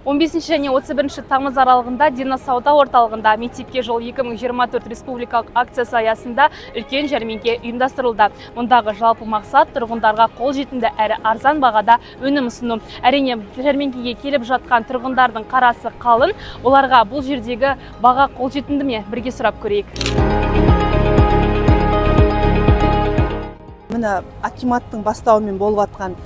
15 және 31 тамыз аралығында Дина сауда орталығында «Мектепке жол 2024» республикалық акциясы аясында үлкен жәрмеңке ұйымдастырылды. Мұндағы жалпы мақсат – тұрғындарға қолжетімді әрі арзан бағада өнім ұсыну. Әрине, жәрмеңкеге келіп жатқан тұрғындардың қарасы қалың. Оларға бұл жердегі баға қолжетімді ме? Бірге сұрап көрейік. Міне, акиматтың бастауымен болып жатқан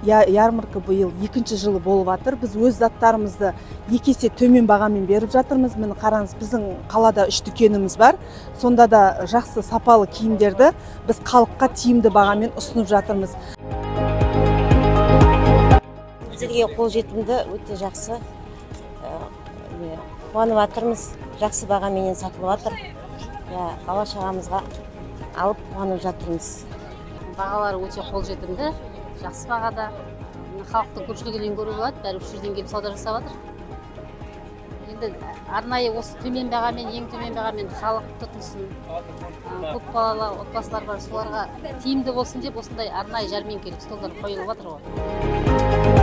ярмарка биыл екінші жылы болып жатыр. Біз өз заттарымызды 2 есе төмен бағамен беріп жатырмыз. Міне, қараңыз, біздің қалада үш дүкеніміз бар. Сонда да жақсы сапалы киімдерді біз халыққа тиімді бағамен ұсынып жатырмыз. Біздерге қолжетімді, өте жақсы. Не, қуанып жатырмыз, жақсы бағаменен сатылып жатыр, иә. Бала шағамызға алып қуанып жатырмыз. Бағалары өте қолжетімді, жақсы бағада. Халықтың көпшілігінен көруге болады, бәрі осы жерден келіп сауда жасап жатыр. Енді арнайы осы төмен бағамен, ең төмен бағамен халық тұтынсын, көп балалы отбасылар бар, соларға тиімді болсын деп осындай арнайы жәрмеңкелік столдар қойылып жатыр ғой.